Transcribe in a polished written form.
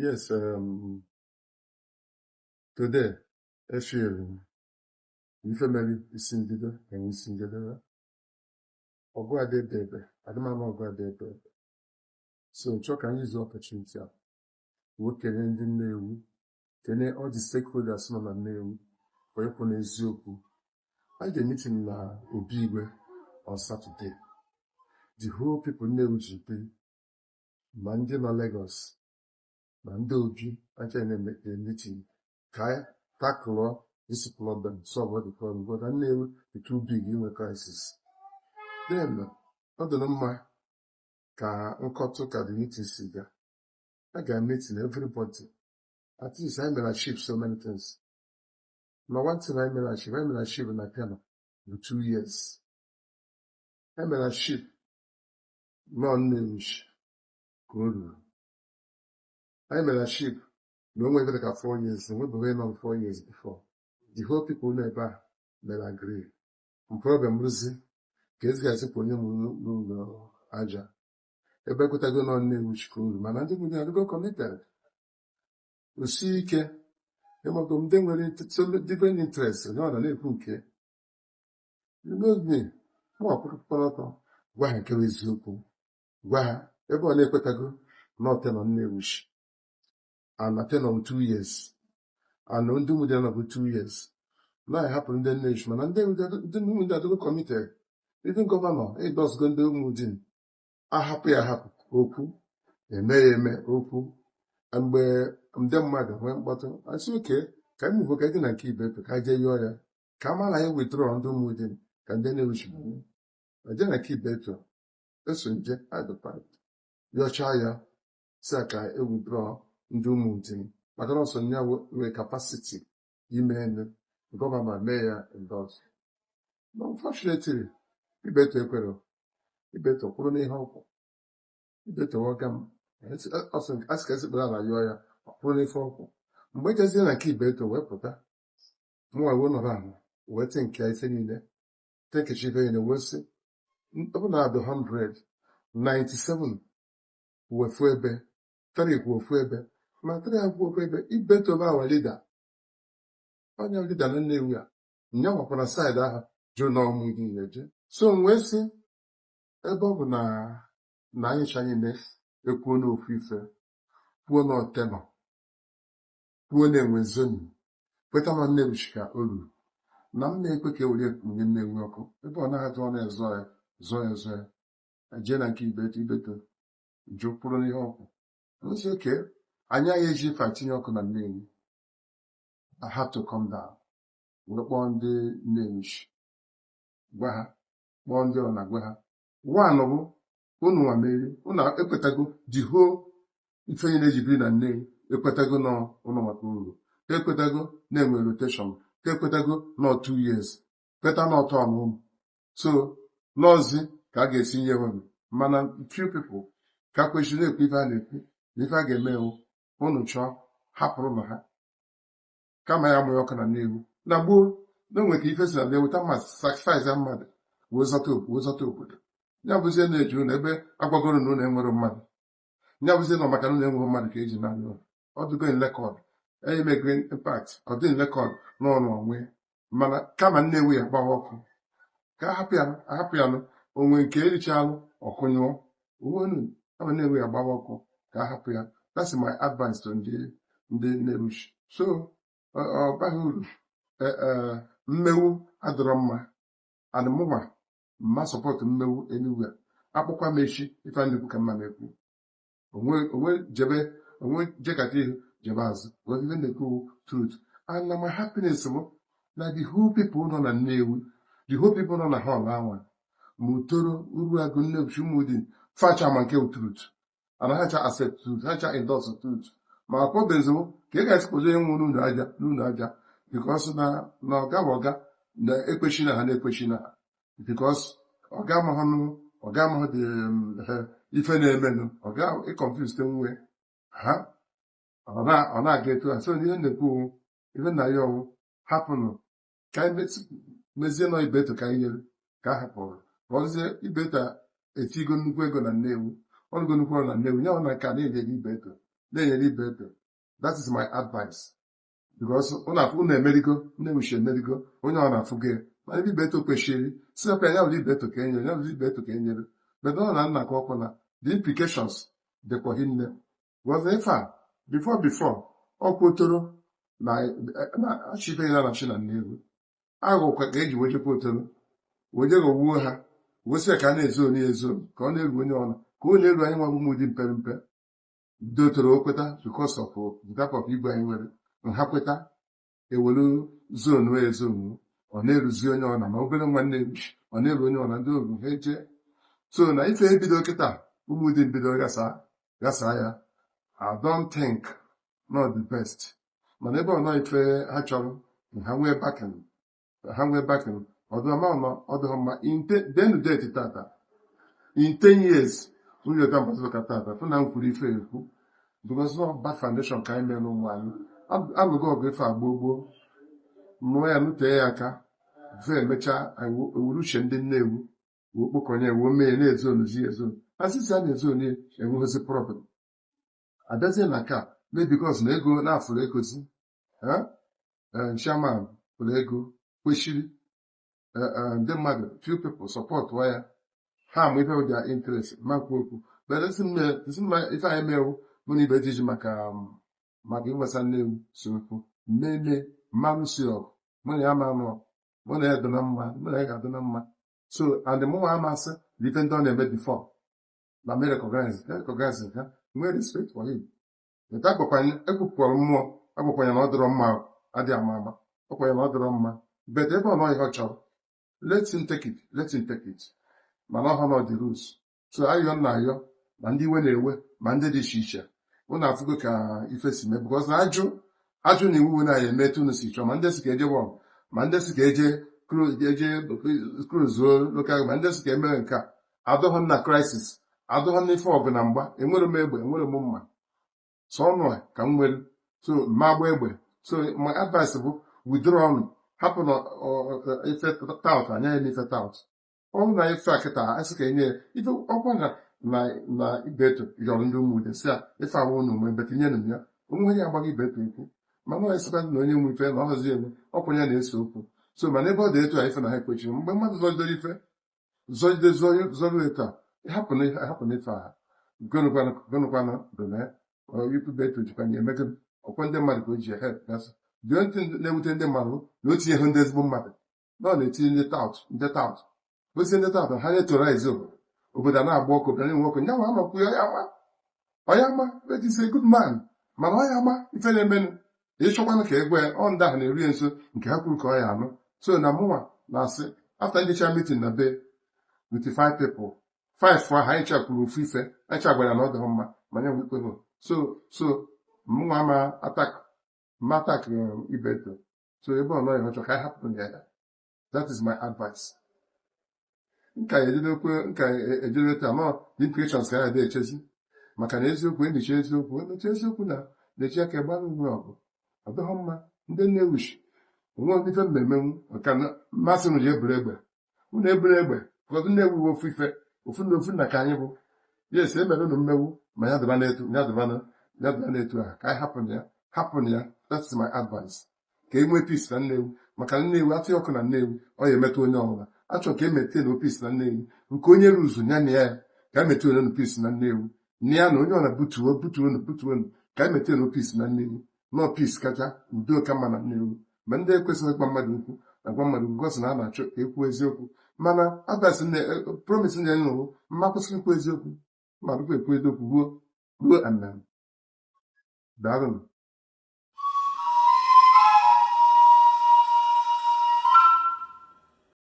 Yes, today, I feel ife mere isi mbido na isi njedebe. Ọgụ adị ebe ebe, adịmama ọgụ adị ebe ebe. So nchọ ka anyị use opportunity a wee kelee ndị Nnewi, kelee all the stakeholders nọ na Nnewi for ịkwụ n'eziokwu. Anyị ga meeting na Obi Igwe on Saturday. The whole people Nnewi ji biri, ma ndị nọ Lagos, ma ndị Obi, acha na-eme meeting ka anyị tackle this problem, solve the problem. But Nnewi dị too big inwe crisis. Then, ọ dị mma ka nkọtụ ka the meeting si gaa. A ga meeting everybody. At least I mere achieve so many things. Ma one thing I mere achieve na Kano bụ 2 years. I mere achieve nọ Nnewi ka o ruru. I mere achieve na o nwere ka 4 years, enwebeghị nọ 4 years before. The whole people nọ ebe a mere agree. Problem rụzi ka ezi ga-esipụ onye m n'ụlọ aja. Ebe ekwetago nọ Nnewi ka o ruru, mana ndị nwunye adịgo committed. O sie ike ịmago ndị nwere so different interests, onye ọ na na-ekwu nke you know me, mụ akwụkwọ ọtọ gwa ha nke bụ eziokwu, gwa ha ebe ọ na-ekwetago na ọ tenure Nnewi and na tenure 2 years and ndị nwunye nọ bụ 2 years na-ahapụ ndị Nnewi, mana ndị nwunye adịgo committed. Even governor ịdọzigo ndị ụmụdin ahapụ ya, ahapụ okwu eme ya eme okwu. Mgbe ndị mmadụ nwee mkpọtụ, asị oke ka anyị move ka anyị dị na nke Ibeto, ka anyị jee yọọ ya ka a mara anyị withdraw ndị ụmụdin ka ndị Nnewi eje na nke Ibeto, eso nje adụpa yọchaa ya, si a ka e withdraw ndị ụmụdin, maka na ọsọ ya nwee capacity ime enu governor mee ya endorse. Unfortunately, Ibeto ekwere. Ibeto kwụrụ n'ihe ọkwụ. Ibeto ọga m asị ka esikpere ala yọọ ya, ọ kwụrụ n'ife ọkwụ. Mgbe ejezie na nke Ibeto wee pụta, mụnwa wee nọrọ ala wee tee nke ife niile, tekechi ife niile, wee sị ọ bụ na adụ 100 97 wefu ebe 3 kwụ ofu ebe, ma 3 akwụ ofu ebe. Ibeto bụ our leader, onye leader na Nnewi a nya nwakwara side ahụ jụ na ọmụ niile je. So m wee sị ebe ọ bụ na anyị cha niile ekwuo n'ofu ife, kwuo na tenure, kwuo na enwe zoning, kweta na Nnewi ka o ruru, na m na-ekwe ka e were nye Nnewi ọkụ ebe ọ naghị atụ ọ na-ezọ ya zọọ ya zọọ ya jee na nke Ibeto. Ibeto jụ kwụrụ n'ihe ọkwụ nsi oke anyị agha eji ife atinye ọkụ na Nnewi. I have to come down wee kpọọ ndị Nnewi, gwa ha, kpọọ ndị ọ na-agwa ha. One bụ unu nwa meri unu ekwetago the whole ife niile eji biri na Nnewi, ekwetago nọ ụnụ maka uru, ekwetago na-enwe rotation, ekwetago nọ 2 years, kweta na ọtọ ọmụmụ, so n'ọzi ka a ga-esi nye unu. Mana few people ka kwesịrị na-ekwu ife a na-ekwu na ife a ga-eme ewu unu chọọ hapụrụ na ha kama ya mụrụ ọkụ na Nnewi na gboo na onwe ka ife si na Nnewi ta ma sacrifice mmadụ wee zọta wee zọta obodo. Ya bụzie na-eji ụlọ ebe agwagoro na ụlọ enwere mmadụ, ya bụzie na maka na ụlọ enwere mmadụ ka eji na ụlọ ọ dịgo in record, emego impact, ọ dị in record n'ọnụ onwe. Mana kama Nnewi ya gbawa ọkụ, ka ahapụ ya, ahapụ ya onwe nke erichalụ ọkụnyụọ onwe. Kama Nnewi ya gbawa ọkụ, ka ahapụ ya. That's my advice to ndị Nnewi. So ọ baghị uru. Mmewu adịrọ mma and mụnwa mma support mmewu anywhere. Akpụkwa m echi, ife a na-ekwu ka mma na-ekwu onwe onwe jebe onwe jekata ihu jebe azụ. Because ife na-ekwu truth, and na my happiness bụ na the whole people nọ na Nnewi, the whole people nọ na hall anwa, ma Utoro, Uruagụ, Nnewi, Ụmụdị, facha ma nke bụ truth and ha cha accept truth, ha cha endorse truth. Ma akpọbeziwo ka ị ga-esikpozi onye nwe n'ụlọ aja n'ụlọ aja, because na ọga bụ ọga na-ekwechi na ha na-ekwechi na ha, because ọga amaghị, ọga amaghị dị ife na-emenụ, ọga ịconfuse nwe ha, ọ na-aga etu a. So ihe na-ekwu, ife na ya ọwụ hapụnụ ka anyị mezie nọ Ibeto ka anyị nyere ka a hapụrụ ka ọzie. Ibeto etigo nnukwu ego na Nnewi, ọnụgo nnukwu ọrụ na Nnewi, ya ọ na nke a na-enye gị Ibeto. Na-enyere Ibeto. That is my advice, because unu emerigo, Nnewi emerigo, onye ọ na-afụ gị. Mana ebe Ibeto kwesịrị si ọkwa ya wụrụ Ibeto ka enyere ya, wụrụ Ibeto ka enyere. But ọ na nna ka ọkụ na the implications dịkwa hinne, because ife a before ọkwa otoro na achịbe ya na chi na Nnewi aghụkwa ka eji wejekwa otoro weje ghọgbuo ha, gosi ya ka a na-ezo onye ezo, ka ọ na-eru onye ọna, ka ọ na-eru anyị nwa bụ ụmụ dị mpere mpe. Ndị otoro okweta because of the type of igwe anyị nwere, nha kweta ewelu zonu ezonu, ọ na-eruzi onye ọna, ma obere nwa Nnewi, ọ na-eru onye ọna, ndị oru ha eje. So na ife ebido kịta, ụmụ dị mbido gasa gasa ya, I don't think not the best. Mana ebe ọ nọ ife ha chọrọ, ha nwee backing, ha nwee backing. Ọdụma ọdụghị mma denu date tata in 10 years nwunye ọta mbazụka tata fụ na m kwuru ife ekwu, because no bad foundation ka anyị mere n'ụmụ anyị. Alụgo ọgụ ife agbo gboo mụọ ya, nutee ya aka ve emechaa ewuru uche ndị Nnewi wee kpokọnye wee mee na-ezo onuzi ezo asịsị a na-ezo onye enweghịzi problem. Abịazie na nke a mee because na ego na-afụrụ egozi chairman pụrụ ego kwesịrị ndị mmadụ, few people support ya, ha ma ife their interest ma kwu okwu. But esi mma ife anyị mewu mụ na ibe ji maka ịnwesa Nnewi so okwu mmemme mmanụ si ọgụ, mụ na ya ma nọ, mụ na ya dị na mma, mụ na ya ga-adị na mma. So and mụ nwa amasị na ife ndị ọ na-eme before na me recognize ha, nwee respect for him. But agbakwanye ekwupụkwara mmụọ, agbakwanye na ọ dịrọ mma, adị ama ama ọkwanye na ọ dịrọ mma. But ebe ọ nọ ihe ọ chọrọ, let him take it, let him take it. Mana ọ nọ the rules. So ayọ na ayọ, ma ndị iwe na-ewe, ma ndị dị iche iche, unu afụgo ka ife si mee, because na ajụ ajụ na iwu na eme etu unu si chọọ, ma ndị si ka eje wọm, ma ndị si ka eje eje cruzuo local, ma ndị si ka emere nke a. Adọghọ na crisis, adọghọ n'ife ọgụ na mgba. Enwere m egbe, enwere m mma, so ọnụ a ka m nwere, so ma agba egbe. So my advice bụ withdraw ọnụ, hapụ na ife tout anya ya n'ife tout ọnụ na ife a kịta asị ka enye ya ife ọkwa na Ibeto yọrọ ndị ụmụude si a ife awụ unu nwe ebe tinyenụ m ya onwe onye agbaghị Ibeto ikwu. Mana ọ esikwa na onye nwe ife na ọhazi enwe ọkwa ya na-ese okwu. So mana ebe ọ dị etu a, ife na ha ekwechiri mgbe mmadụ zọgidere ife zọgide zọrọ etu a, hapụ na ife a gonụkwanụ bụ na ikwu Ibeto jikwa na emego ọkwa ndị mmadụ ka o ji help gasị. The only thing na-ewute ndị mmadụ na o tinyeghị ndị ezigbo mmadụ na ọ na-etinye ndị tout, ndị tout osie, ndị tout ha na-etorize obodo, obodo a na-agba ọkụ, obodo na-enwe ọkụ. Nyanwa amakwu ya ama, onye ama, but is a good man. Mana onye ama ife na-emenụ ịchọkwanụ ka egwe ọ ndị ahụ na-eru ya nso nke ha kwuru ka ọ ya anụ. So na mụnwa na-asị, after njecha meeting na be with five people, five ahụ anyị chakwuru ofu ife, anyị chagwara na ọ dị mma, mana enwekweghị. So mụnwa ama attack ma attack Ibeto. So ebe ọ nọghị ọchọ ka anyị hapụ ya. That is my advice. Nka ejedokwe nka ejede taa nọ the implications ka anyị echezi, maka na eziokwu emechi, eziokwu emechi, eziokwu na na-eji aka gbara onwe ọgụ ọ dịghị mma. Ndị Nnewichi onwe ife mmemenwu maka na mmasị unu ji eburu egbe, unu eburu egbe ụfọdụ Nnewi ofu ife ofu na ofu na ka anyị bụ. Yes, emere unu mmewu, ma ya dịba n'etu ya dịba ya dịba n'etu a ka anyị hapụ ya, hapụ ya. That's my advice, ka e nwee peace na Nnewi, maka na Nnewi atụghị ọkụ na Nnewi, ọ ya emetụ onye ọbụla. Achọ ka emete na peace na Nnewi nke onye ruzu ya na ya, ka emete onye na peace na Nnewi na ya na onye ọ na butuo butuo butuo, ka emete na peace na Nnewi. Nọ peace kacha udo ka mma na Nnewi. Ma ndị ekwesịghị ịgwa mmadụ okwu na gwa mmadụ okwu gosi na a na-achọ ka ekwu eziokwu. Mana advice nne, promise ndị anyị nụrụ mma, kwụsịrị ikwu eziokwu, ma dịkwa ekwu eziokwu ruo amen. Daalụnụ.